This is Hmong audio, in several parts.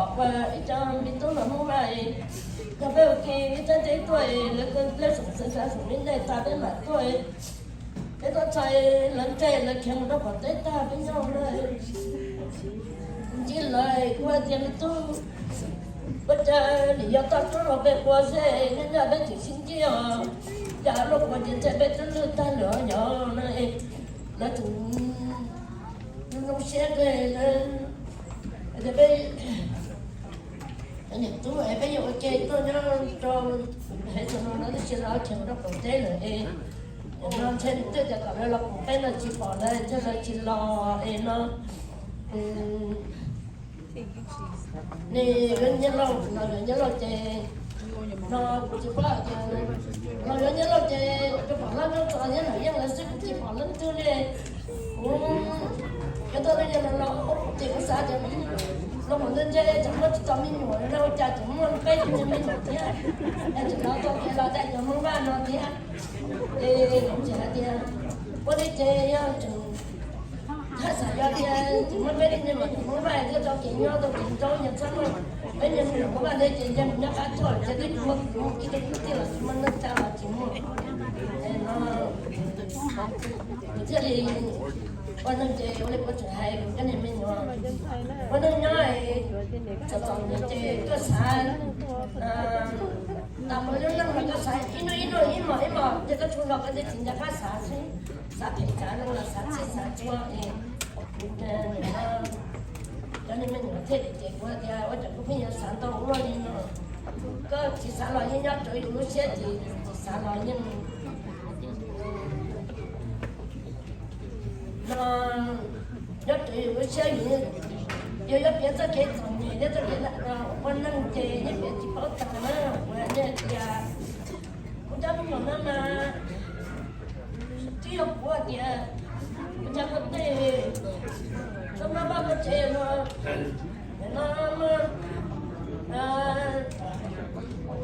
Ua ib co me tub los Hmoob Vaj, yog peb ua ke ib txheeb teb tuaj, lawv kawg peb xeem xeev xav xeem li ntej tas peb mam tuaj. Peb tuaj txog lawv nqes lawv khiav mus rau qaum teb tag peb nyob na. Ntsib lawv kuv hais tias me tub, ua cas nim yog toj roob los peb ua xwb, nyob nyob peb tseem sib ntsib os, cas luaj kuv ces ntshe peb twb lwj tag lawm yog na. Lawv tseem zoo siab kawg lawv tias peb niam tub es peb yuav ua ke tuaj nyob rau hev xwm no no tib si lawv khiav mus rau qaum teb lawm es no ntshe twb tias kom lawv los koom peb no tsis pom lawv, ntshe lawv tsis los es no. Nws yuav nyiaj lauj, los yuav nyiaj lauj ces no kuv tsis paub hais tias los yuav nyiaj lauj ces rau pom hlob nyob txog thiab lawm yeej lawv xwb, kuv tsis pom leej twg li. Kuv yuav tau li yog los los ces kuv xav tias los mus ntej ntej tseem muaj tsis tau me nyuam no ua cas tseem muaj peb tug me nyuam thiab, es tseem los tau kev los tau cov Hmoob Vaj no thiab. Es kuv tseem hais tias ua li ces yog tseem haj xav yog tias tseem muaj peb tug me nyuam Hmoob Vaj thiab tau kev nyob tau kev nrauj nyias txhob muaj peb niag me nyuam Hmoob Vaj ntawd ces nce mus nyob qab tuaj ces twb tsis muaj kwv tij kwv tij los tsis muaj neej tsa los tsis muaj. Es no kuv thiaj li ua neej ces ua li kuv tseem hais kuv cov niag me nyuam ua neej nyob es txom txom nyem ces koj xav tas mus lub neej los koj xav ib hnub ib hnub ib hmos ib hmos ces koj tsuas los koj tej txiv ncaj qab xav xwb, xav phem xav zoo los xav txij xav txhua es cov niag me nyuam thiaj li ces kuv tias ua cas kuv pheej yuav xav ntau ua luaj li no. Koj tsis xav los yeej nyob rau yus lub siab ces tsis xav los yeej no nyob rau yus lub siab yus yuav yuav piav txoj kev txom nyem thiab txoj kev ua neej ces yeej piav tsis paub tag na. Kuv hais nej tias kuv cov me nyuam no mas twb yog kuv hais tias kuv cov poj tej txhob maj maj muaj tsev no, no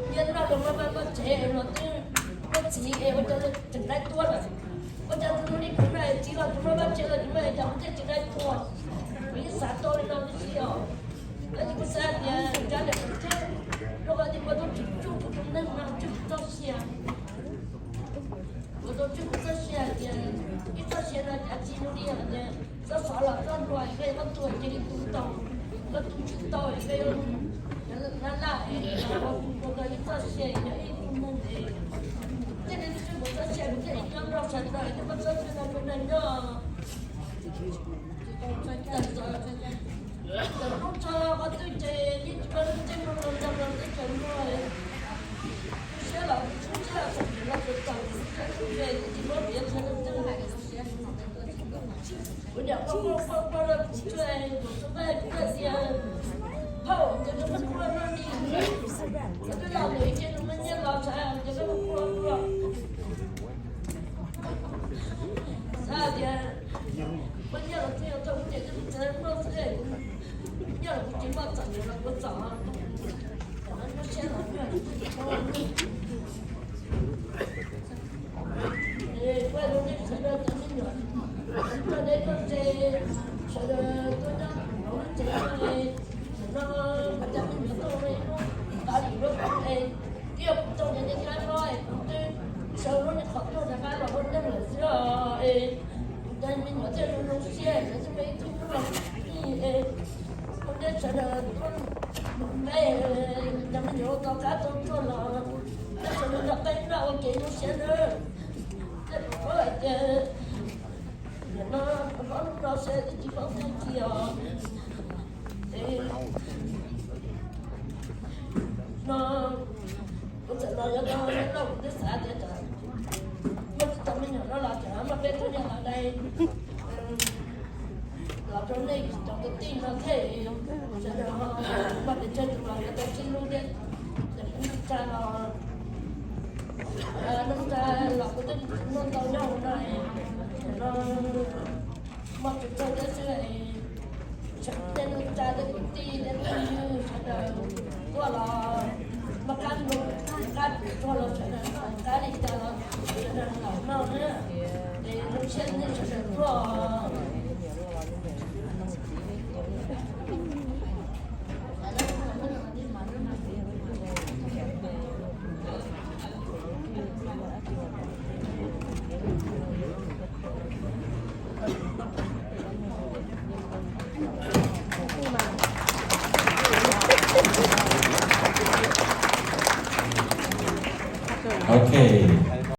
nyiaj noj los maj maj muaj tsev los twb muaj txiv es ua cas tseem dai tuaj lawm. Ua cas tus hlub li kuv no txiv los tsis muaj, vaj tsev los tsis muaj, cas kuv thiaj tsis dai tuaj. Kuv yeej xav tau li no tib si os. Tab sis kuv xav tias cov niam tsev rau qhov tias kuv tau tswj kuv tus neeg no tswj kuv txoj sia. Kuv tau tswj kuv txoj sia hais tias ib txoj sia no cav tsis zoo li hais tias txhob xav los txhob hluas es koj yuav muab tua cia li tu tau, koj tu tsis tau es koj yuav laj laj es ua kuv ua koj ib txoj sia yog ib tug neeg es thiaj li tswj kuv txoj sia kuv thiaj li nyob nrog sawv daws thiab muaj txoj sia no rau neeg nyob. Txawm hnub txog qhov twg ces yeej tsis muaj leej twg mus los nrog los teb chaws no. Lub siab los lub siab txom nyem los txom nyem, lub siab tsis muab piav txog leej twg. Kuv niam quaj quaj quaj quaj rau kuv tshuaj, kuv tshuaj vaj kuv hais tias, phauj, ces koj muab kuaj no ni, koj twb los lawm ces koj muab nyiaj los txhais ces koj muab kuaj kuaj. Xav tias muaj nyiaj los twb yog tau kuv niam thiab kuv txiv muaj xwb, nyiaj los kuv tsis muaj, txom nyem los kuv txom, lub siab los nyuaj los kuv tsis paub. Kuv hais rau nej sawv daws cov me nyuam, txog deb txog ze, sawv daws tuaj nyob hauv lub tsev no, no kuv cov me nyuam tuaj ua ib lub tav lim lub es, twb yog kuv tau cov niag kab mob es kuv twb sawv lub niag qhov tuaj rov qab los ua neej lawm xwb os. Es kuv cov me nyuam thiaj zoo zoo siab, lawv thiaj muaj ib tug hnub los ib es, kuv thiaj sawv daws tuaj, peb cov me nyuam ua tau qab tau tuaj los, thiaj sawv daws nrog peb noj ua kev zoo siab nawb. Thiaj paub hais tias nim no kuv paub hnub no seb twb tsis paub tag kis os. Es no kuv txawm los yuav tau nyob no kuv twb xav tias tsam muaj tsis tau me nyuam no los tsam muaj peb tug niag los dai los rau nej cov kwv tij no thiaj sawv daws muaj pes tsawg tus los yuav tau sib hlub thiab. Ces kuv neej tsa los, neej tsa los kuv twb tsis muaj ntau nyob hauv no, no muaj pes tsawg thiab xwb. Tej neej tsa tej kwv tij tej phooj ywg sawv daws tuaj los muaj qab mloog, qab tuaj los sawv daws noj, qab li cas los sawv daws los noj na. Es zoo siab nej sawv daws tuaj. Ok.